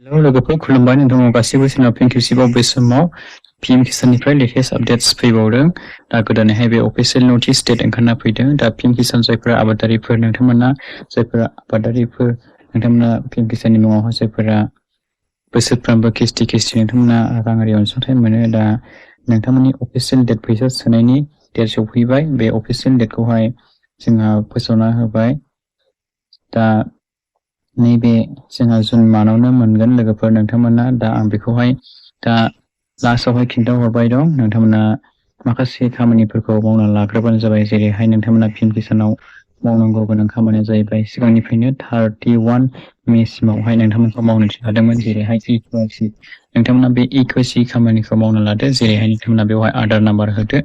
हेल' लोगोफोर खुलुमबाय नोंथांमोन गासिबो जोंनाव फिनखिसिबाव बे समाव PM किसाननिफ्राय लेटेस्ट आपडेट्स फैबावदों दा गोदानैहाय बे अफिसियेल नटिस डेट ओंखारना फैदों दा PM किसान जायफोरा आबादारिफोर नोंथांमोना नोंथांमोना PM किसाननि मुङावहाय जायफोरा बोसोरफ्रोमबो किस्ति नोंथांमोना राङारि अनसुंथाइ मोनो दा नोंथांमोननि अफिसियेल डेट फैसा सोनायनि डेट सफैबाय बे अफिसियेल डेटखौहाय जोंहा फोसावना होबाय दा नैबे जोंहा जुन मानावनो मोनगोन लोगोफोर नोंथांमोना दा आं बेखौहाय दा लास्टआवहाय खिन्थाहरबाय दं नोंथांमोना माखासे खामानिफोरखौ मावना लाग्रोबानो जाबाय जेरैहाय नोंथांमोना PM किसानाव मावनांगौ गोनां खामानिया जाहैबाय सिगांनिफ्रायनो 31 मे सिमावहाय नोंथांमोनखौ मावनो थिनखादोंमोन जेरैहाय EKYC नोंथांमोना बे EKYC खामानिखौ मावनो लादो जेरैहाय नोंथांमोना बेवहाय आधार नाम्बार होदो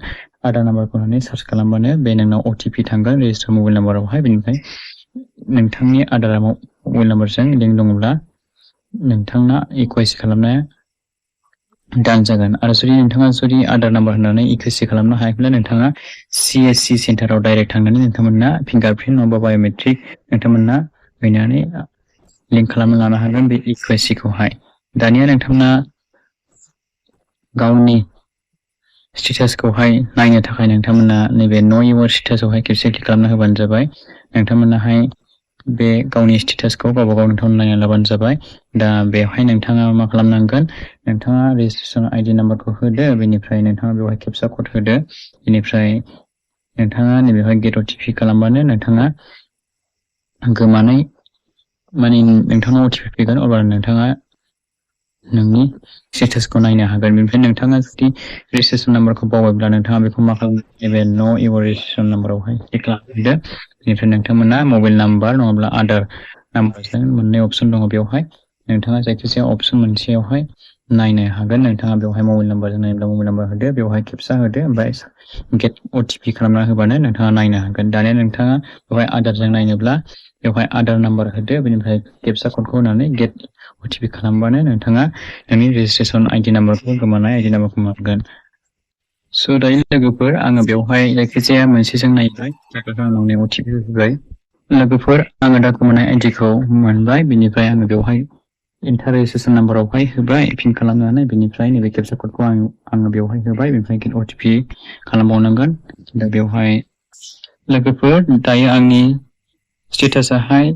आधार नाम्बारखौ होनानै सार्च खालामबानो बे नोंनाव OTP थांगोन रेजिस्टार मबाइल नाम्बारावहाय बेनिफ्राय नोंथांनि आधार मबाइल नाम्बारजों लिंक दङब्ला नोंथांना EKYC खालामनाया दान जागोन आरो जुदि आधार नाम्बार होनानै EKYC खालामनो हायाखैब्ला नोंथाङा CSC सेन्टाराव डाइरेक्ट थांनानै नोंथांमोना फिंगारप्रिन्ट नङाबा बाय'मेट्रिक नोंथांमोना फैनानै लिंक खालामना लानो हागोन बे EKYC खौहाय दानिया नोंथांना गावनि स्टेटासखौहाय नायनो थाखाय नोंथांमोना नैबे नो इउर स्टेटासआवहाय खेबसे क्लिक खालामना होबानो जाबाय नोंथांमोनाहाय बे गावनि स्टेटासखौ गावबा गाव नोंथांमोना नायना लाबानो जाबाय दा बेवहाय नोंथाङा मा खालामनांगोन नोंथाङा रेजिस्ट्रेसन ID नाम्बारखौ होदो बेनिफ्राय नोंथाङा बेवहाय केपचा कड होदो बेनिफ्राय नोंथाङा नैबेवहाय गेट OTP खालामबानो नोंथाङा गोमानाय माने नोंथांनाव OTP फैगोन अब्ला नोंथाङा नोंनि स्टेटासखौ नायनो हागोन बेनिफ्राय नोंथाङा जुदि रेजिस्ट्रेसन नाम्बारखौ बावबायब्ला नोंथाङा बेखौ मा खालामदो नैबे नो इउर रेजिस्ट्रेसन नाम्बारावहाय क्लिक खालामदो बेनिफ्राय नोंथांमोना मबाइल नाम्बार नङाब्ला आधार नाम्बारजों मोननै अपसन दङ बेवहाय नोंथाङा जायखिजाया अपसन मोनसेयावहाय नायनो हागोन नोंथाङा बेवहाय मबाइल नाम्बारजों नायोब्ला मबाइल नाम्बार होदो बेवहाय केपचा होदो ओमफ्राय गेट OTP खालामना होबानो नोंथाङा नायनो हागोन दानिया नोंथाङा बेवहाय आधारजों नायनोब्ला बेवहाय आधार नाम्बार होदो बेनिफ्राय केपचा क'डखौ होनानै गेट OTP खालामबानो नोंथाङा नोंनि रेजिस्ट्रेसन ID नाम्बारखौ गोमानाय ID नाम्बारखौ मोनगोन स' दायो लोगोफोर आङो बेवहाय जायखिजाया मोनसेजों नायबाय आंनाव OTP फैबाय लोगोफोर आङो दा गोमानाय ID खौ मोनबाय बेनिफ्राय आङो बेवहाय इन्टार रेजिस्ट्रेसन नाम्बारावहाय होबाय फिन खालामनानै बेनिफ्राय नैबे केपचा क'डखौ आङो बेवहाय होबाय बेनिफ्राय गेट OTP खालामबावनांगोन दा बेवहाय लोगोफोर दायो आंनि स्टेटासाहाय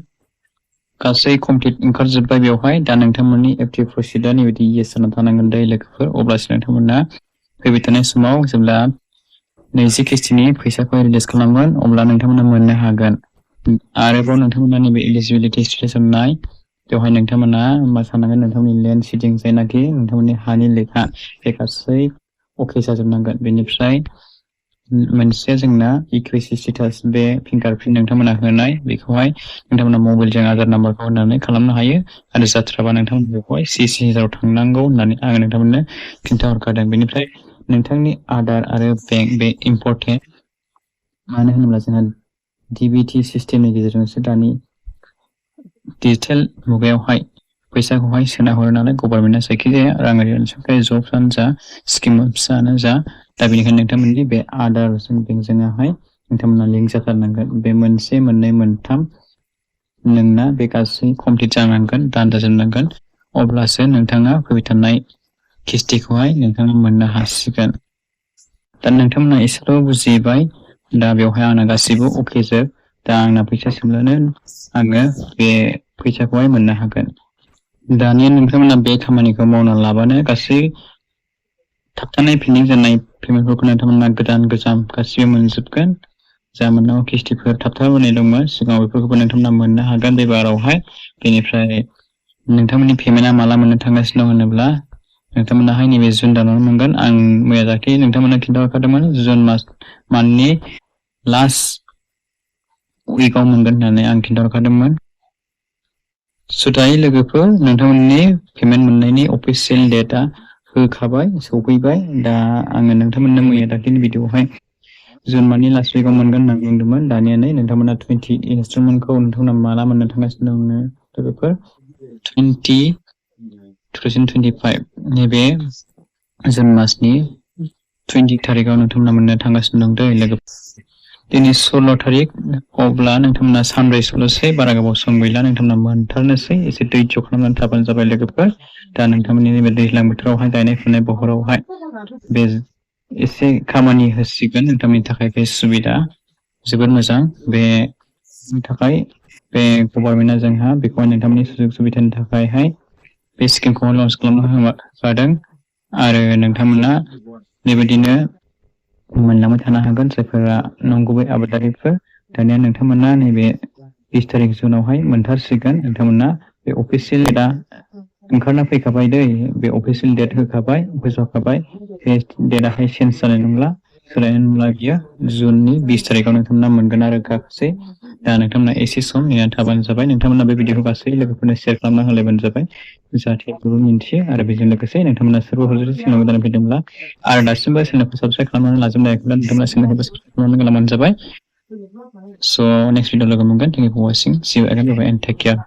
गासै कमप्लिट ओंखारजोब्बाय बेवहाय दा नोंथांमोननि एक्टिभ प्रसिडआ नैबायदि येस जाना थानांगोन दायो लोगोफोर अब्लासो नोंथांमोना फैबाय थानाय समाव जेब्ला 20 किस्तिनि फैसाखौ रिलिज खालामगोन अब्ला नोंथांमोना मोननो हागोन आरोबाव नोंथांमोना नैबे एलिजिबिलिटि स्टेटास नाय बेवहाय नोंथांमोना मा साननांगोन नोंथांमोननि लेन्ड सिडिं जायनाखि नोंथांमोननि हानि लेखा बे गासै अके जाजोबनांगोन बेनिफ्राय मोनसे जोंना EKYC स्टेटास बे फिंगारप्रिन्ट नोंथांमोना होनाय बेखौहाय नोंथांमोना मबाइलजों आधार नाम्बारखौ होनानै खालामनो हायो आरो जाथ्राबा नोंथांमोना बेखौहाय CSC सेन्टाराव थांनांगौ होननानै आङो नोंथांमोननो खिन्थाहरखादों बेनिफ्राय नोंथांनि आधार आरो बेंक बे इम्परटेन्ट मानो होनोब्ला जोंहा DBT सिस्टेमनि गेजेरजोंसो दानि डिजिटेल मुगायावहाय फैसाखौहाय सोना हरो नालाय गभर्नमेन्टआ जायखिजाया राङारि अनसुंथाइ जब्सआनो जा स्किम्सआनो जा दा बेनिखायनो नोंथांमोननि बे आधारजों बेंकजोंहाय नोंथांमोना लिंक जाथारनांगोन बे मोनसे मोननै मोनथाम नोंना बे गासै कमप्लिट जानांगोन दान जाजोबनांगोन अब्लासो नोंथाङा फैबाय थानाय किस्तिखौहाय नोंथाङा मोननो हासिगोन दा नोंथांमोना एसेल' बुजिबाय दा बेवहाय आंना गासैबो अके जोब दा आंना फैसा सोब्लानो आङो बे फैसाखौहाय मोननो हागोन दानिया नोंथांमोना बे खामानिखौ मावना लाबानो गासै थाबथानाय पेन्डिं जानाय पेमेन्टफोरखौ नोंथांमोना गोदान गोजाम गासिबो मोनजोबगोन जा मोननांगौ किस्तिफोर थाबथाबोनाय दंमोन सिगाङाव बेफोरखौबो नोंथांमोना मोननो हागोन बे बारावहाय बेनिफ्राय नोंथांमोननि पेमेन्टआ माला मोननो थांगासिनो दं होनोब्ला नोंथांमोनाहाय नैबे जुन दानावनो मोनगोन आं मैया दाख्लि नोंथांमोना खिन्थाहरखादोंमोन जुन मान्थनि लास्ट उइकआव मोनगोन होननानै आं खिन्थाहरखादोंमोन स' दायो लोगोफोर नोंथांमोननि पेमेन्ट मोननायनि अफिसियेल डेटआ होखाबाय सफैबाय दा आङो नोंथांमोननो मैया दाख्लिनि भिडिअआवहाय जुन मान्थनि लास्ट उइकआव मोनगोन होनना बुंदोंमोन दानिया नै नोंथांमोना 20 इनस्टलमेन्टखौ नोंथांमोना माला मोननो थांगासिनो दं लोगोफोर 2025 नैबे जुन मासनि 20 थारिखआव नोंथांमोना मोननो थांगासिनो दं दै लोगोफोर दिनै 16 तारिख अब्ला नोंथांमोना सानब्रै सल'सै बारा गोबाव सम गैला नोंथांमोना मोनथारनोसै एसे धैर्य खालामनानै थाबानो जाबाय लोगोफोर दा नोंथांमोननि नैबे दैज्लां बोथोरावहाय गायनाय फुनाय बहरावहाय बे एसे खामानि होसिगोन नोंथांमोननि थाखाय बे सुबिदा जोबोद मोजां बे थाखाय बे गभर्नमेन्टआ जोंहा बेखौहाय नोंथांमोननि सुजुग सुबिदानि थाखायहाय बे स्किमखौ लन्च खालामना होदों आरो नोंथांमोना बेबायदिनो मोनलांबाय थानो हागोन जायफोरा नंगुबै आबादारिफोर दानिया नोंथांमोना नैबे 20 तारिख जुनावहाय मोनथारसिगोन नोंथांमोना बे अफिसियेल डेटआ ओंखारना फैखाबाय दै बे अफिसियेल डेट होखाबाय फोसावखाबाय बे डेटआहाय चेन्ज जानाय नंला सोलायनाय नंला बियो जुननि 20 तारिखआव नोंथांमोना मोनगोन आरो गासै दा नोंथांमोना एसे सम नेनानै थाबानो जाबाय नोंथांमोना बे भिडिअखौ गासै लोगोफोरनो शेयार खालामना होलायबानो जाबाय जाहाथे बयबो मिन्थियो आरो बेजों लोगोसे नोंथांमोना सोरबाफोर जुदि चेनेलाव गोदान फैदोंब्ला आरो दासिमबो चेनेलखौ साबस्क्राइब खालामनानै लाजोबनायखौब्ला नोंथांमोना चेनेलखौ साबस्क्राइब खालामनानै लाबानो जाबाय स' नेक्स्ट भिडिअ लोगो मोनगोन thank you for watching see you again bye and take care